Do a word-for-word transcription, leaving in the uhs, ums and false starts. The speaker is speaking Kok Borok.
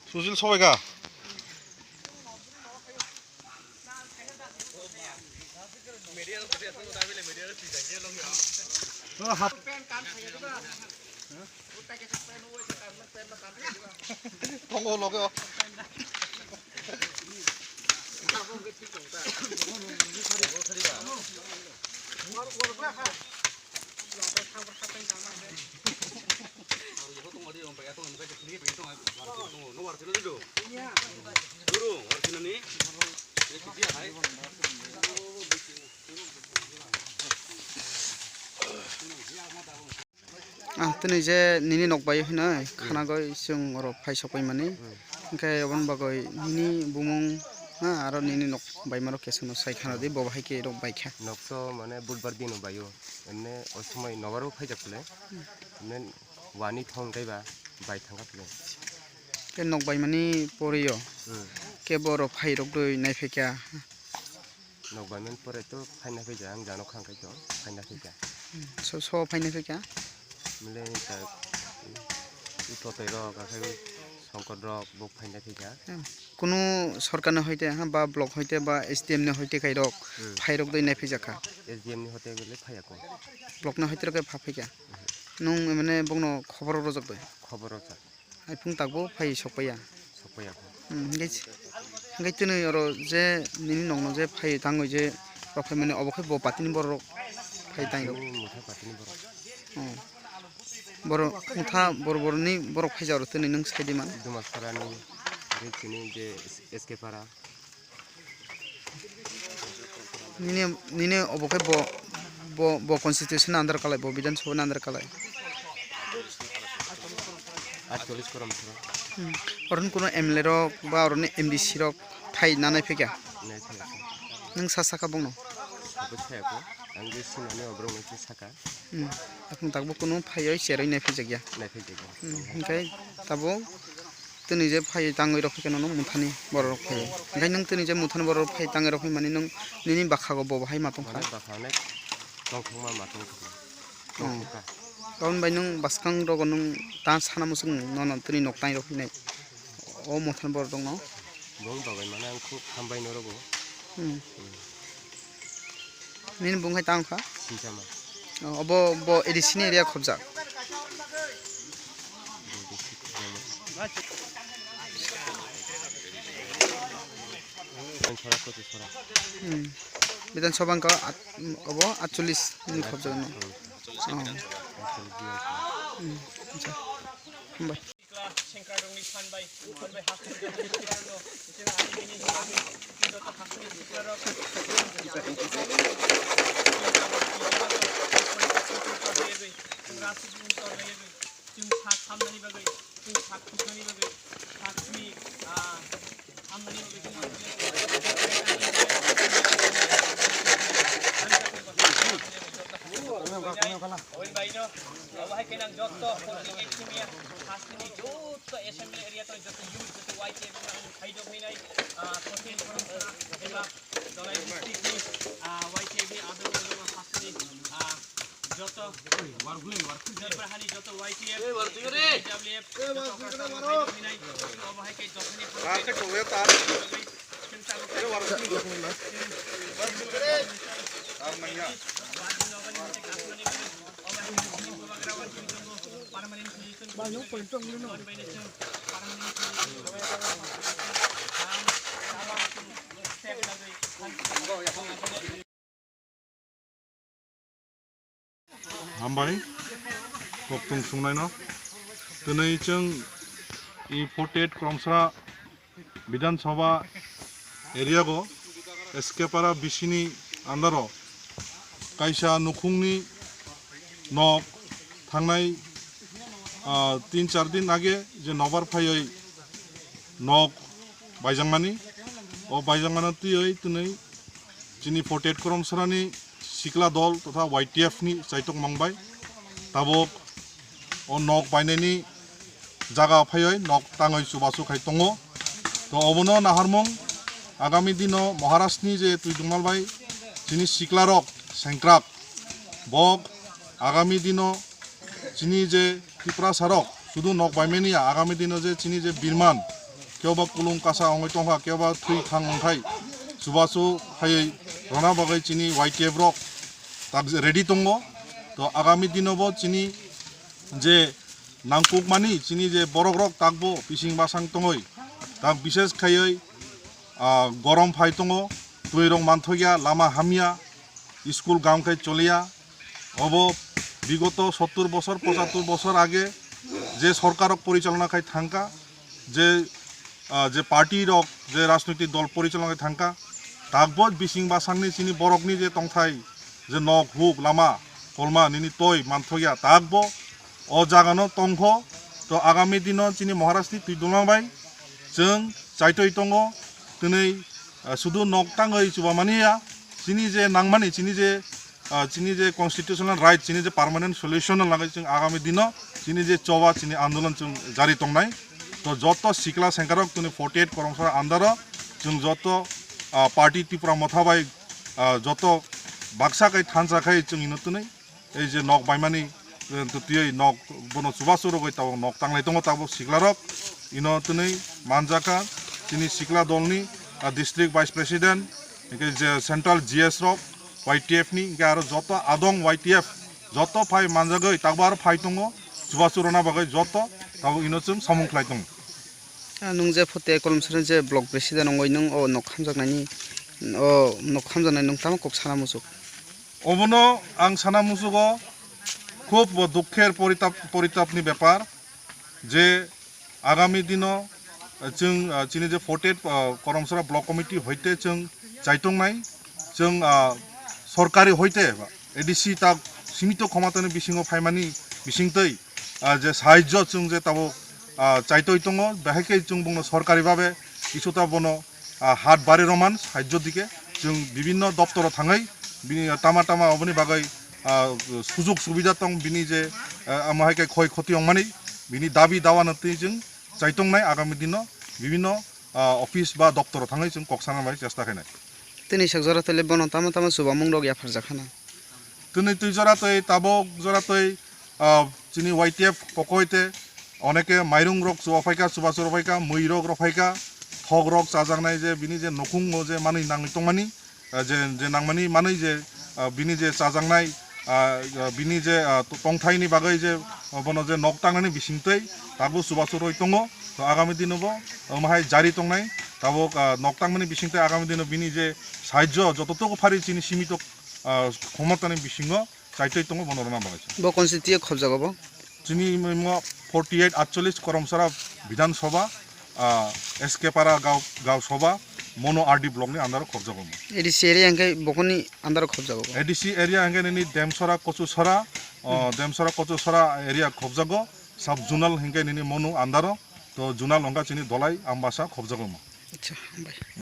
Susil sobaika. Tongo loge o. Ah, tini je nini nok bai hinoi khana goi chwng oro phai sok pai mani. Hwnkhe oboni bagwi nini bumung, ha, aro nini nok bai maro kesung no sai khana di, bo bahai khe rok bai kha. Nok to mane budbar dino baio, emne o somoi nobar o phaijak phle, emne wani thong kaiba bai thangkha phle. Khe nok bai mani poriyo, hmm, khe bo oro phai rok doi nai phaikha. Nok bai mani pore to phaina phaikha, ang jano khang khe to phaina phaikha. Hmm, so, so phaina phaikha? Mile ta, i Totoi rok, akhai Songkot rok, bo phaina phaikha. Hmm. Kunu sorkar ni hoite, ha, ba block hoite, ba S D M ni hoite kai rok, hmm, phai rok doi nai phaijakha? S D M ni hoite gele phaiya ko. Block ni hoite rok khe pha phaikha? Hmm. Nwng mane bokno khobor rojak bai? Khobor rojak. Hai phung takbo phai sokpaiya. Sokpaiya kho. Hmm, hingke, hingke tini oro je nini nokno je phai tangwi je rok phai mani obo khe bo patini borok phai tang rok. Tini motha patini borok. Hmm. Borok motha bor borni borok phai jaro tini nwng sai di man. Dumasarani, tini je S K Para. Nini, nini obo khe bo, bo, bo constitution under kalai, bo Bidhan Sabha ni under kalai. Atchollis korom thoro. Hmm. Oroni kuno M L A rok ba oroni M D C rok phai nanai phikha? Nai phai. Nwng sa sakha bongno? Sabo saya ko. Ang je sinani obrok nai saka. Hmm. Aphung takbo kuno phaioi cheroi nai phijak ya. Nai phijak ya. Hmm. Hingkai tabo tini je phai tangwi rok phai khe nono muthani borok rok phai. Hingke nwng tini je muthani borok rok phai tangwi rok phai mani nwng nini bakhago bo bahai ma tongkha? Mani bakha onek tongthokma ma tongthokma. Hmm. Tongthokha. Aboni bai nwng bwskang rogo nwng ta sana muchung nono tini nok tangwi rok phainai. O muthani borok rokno. Bong bagwi mani ang khub hambai norok bo. Hmm. Hmm. Nini bung hai tang kha? Sintama. Oh, obo bo A D C ni area khobjak. Sora koto sora. Hmm. Bidhan Sabha wngkha at-, obo atchollis ni khobjak no. Hmm. Oh. Atchollis ni. Hmm. Acha. Hambai. Sikla sengkrak rokni phan bai, phan bai hasteni joto sikla rokno, bichara ani bini hinwi, joto hasteni sikla rok, chwng rasi bini tor nai bagwi, chwng sak hamnani bagwi, chwng sak thuknani bagwi, sak simi, ah, hamnani bagwi chwng Obo hai khe nang joto fourteen eight simi hasteni joto assembly area to joto youth joto Y T F ni ang hai jok hinai, ah, fourteen forum sara eba Dhalai district ni, ah, Y T F ni adong adong hasteni, ah, joto Jaipur hani joto Y T F, W F, joto hai jok hinai, obo hai khe joto ni Hambai, kokthung sungnaino. Twnwi chwng i forty eight Kromsra Bidhan Sabha area go S K Para B C ni under o kaisa nukhungni nok thangnai, ah, tin char din age je nobar phaioi nok baijakmani, o baijakmano twiwi twnwi chini forty eight Kromsrani sikla dol totha Y T F ni chaitok mangbai tabok o nok bainani jaga phaiwi nok tangwi chubachu khai tongo. To obono naharmung agami dino Maharashtrani je Tuidungmal bai chini siklarok sengkrak bok agami dino chini je Tiprasarok sudu nok baimani ya, agami dino je chini je birman kyoba kulung kasa ongoi tongkha, kyoba thwi thang ongkhai chubachu khaiwi rona bagwi chini Y T F rok tak ready tongo. To agami dino bo chini je nangkukmani chini je borok rok takbo bising basang tongoi tak bises khaiwi, ah, gorom phai tongo, twi rok manthokya, lama hamya, school gam khai choliya. Obo bigoto sottur bosor, pochattur bosor age je sorkar rok porichalona khai thangka, je, ah, je party rok, je rajnoitik dol porichalona khai thangka, takbo bising basangni chini borokni je tongthai, je nok huk lama kolma nini toi manthokya, takbo o jagano tongkho. To agami dino chini Maharashtrani Tuidungmal bai chwng chaitoi tongo, twnwi, ah, sudu nok tangwi chubamani ya, chini je nangmani, chini je, ah, chini je constitutional right, chini je permanent solution no lagwi chwng agami dino chini je choba chini andolon chwng jari tongnai. To joto sikla sengkarok tini forty eight koromsora andaro chwng joto, ah, party Tipra Motha bai, ah, joto baksa khai thansa khai chwng ino twnwi ei je nok baimani, eh, twiwi nok bono chubachu rogwi tabuk nok tanglai tongo tabuk siklarok. Ino twnwi manjakha chini sikla dolni, ah, district vice president, hingke je central G S rok, Y T F ni, hingke aro joto adong Y T F joto phai manjagwi tabuk aro phai tongo chubachu rona bagwi joto tabuk ino chwng samung khlai tongo. Ah, nwng je phote kolomsarni je block president wngwi nwng o nok hamjaknaini, o nok hamjaknai nwng tamo kok sana muchuk? Obono ang sana muchugo khub bo dukher poritap, poritapni bepar je agami dino, eh, chwng, ah, chini je forty eight, ah, Koromsora Block Committee hoite chwng chaitongnai, chwng, ah, sorkari hoite A D C tak simito khomatani bisingo phaimani bisingtwi, ah, je sahajjo chwng je tabuk, ah, chaitoi tongo, bahai khe chwng bongno sorkari babe kisuta bono, ah, hat bari roman sahajjo dike chwng bibinno doptoro thangwi bini, ah, tama tama oboni bagwi, ah, sujug subida tong bini je, ah, amo hai khe khoi khoti wngmani bini dabi dawa no twi chwng chaitongnai agami dino bibinno, ah, office ba doptoro thangwi chwng kok sana bai chesta khainai. Tini sak jora tele bono tama tama chubamung rok yapharjak khana. Tini twi jora twi tabok jora twi, ah, chini Y T F kokoi te oneke mairung rok chuba phaika, chuba chura phaika, mui rok rok phaika, thok rok chajaknai je bini je nukhung o je manwi nangwi tongmani, ah, je, je nangmani manwi je, ah, bini je chajaknai, ah, ah, bini je, ah, to-, tongthaini bagwi je, ah, bono je nok tangnani bisingtwi tabuk chuba churwi tongo. To agami dino bo, ah, omo hai jari tongnai tabuk, ah, nok tangmani bisingtwi agami dino bini je sahajjo jototogo phari chini simito, ah, khomotani bisingo chaitwi tongo bono rwna bagwi. Bo constituency khobjago bo? Chini imo forty eight atchollish Koromsara Bidhan Sabha, ah, S K Para Gaon, Gaon Sabha, mono R D block ni under o khobjago mo. A D C area hingke bokoni under o khobjago bo? A D C area hingke nini Demsora, Kochusora, oh, Demsora, Kochusora area khobjago, sub zonal hingke nini mono under o, to zonal hingke chini Dolai, Ambasa khobjago mo. Acha, hambai.